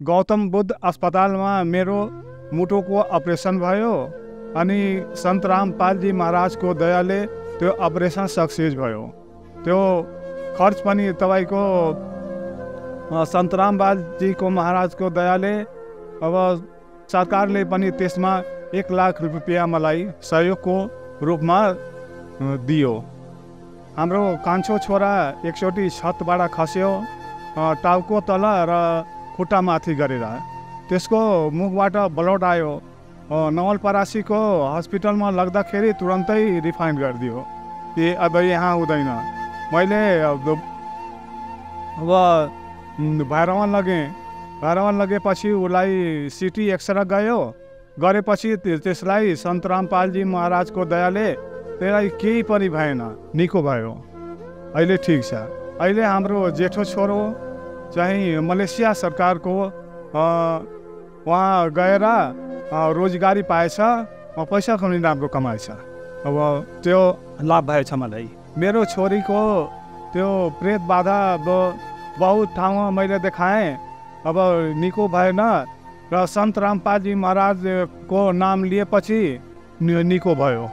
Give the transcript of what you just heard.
गौतम बुद्ध अस्पतालमा मेरो मुटुको अपरेसन भयो अनि सन्त रामपालजी महाराजको दयाले त्यो अपरेसन सक्सेस भयो। त्यो खर्च पनि तपाईँको सन्त रामपालजीको महाराजको दयाले अब सरकारले पनि त्यसमा 1 लाख रुपियाँ मलाई सहयोगको रूपमा दियो। हाम्रो कान्छो छोरा एकचोटि छतबाट खस्यो, टाउको तल र खुट्टा माथि गरेर। त्यसको मुखबाट ब्लड आयो। नवलपरासीको हस्पिटलमा लग्दाखेरि तुरन्तै रिफाइन गरिदियो कि अब यहाँ हुँदैन। मैले अब भैरवन लगेपछि उसलाई सिटी एक्सरे गरेपछि त्यसलाई सन्त रामपालजी महाराजको दयाले त्यसलाई केही पनि भएन, निको भयो। अहिले ठिक छ। अहिले हाम्रो जेठो छोरो चाहिँ मलेसिया सरकारको वहाँ गएर रोजगारी पाएछ, पैसा पनि राम्रो कमाएछ। अब त्यो लाभ भएछ मलाई। मेरो छोरीको त्यो प्रेत बाधा बहुत ठाउँमा मैले देखाएँ, अब निको भएन र सन्त रामपालजी महाराजको नाम लिएपछि निको भयो।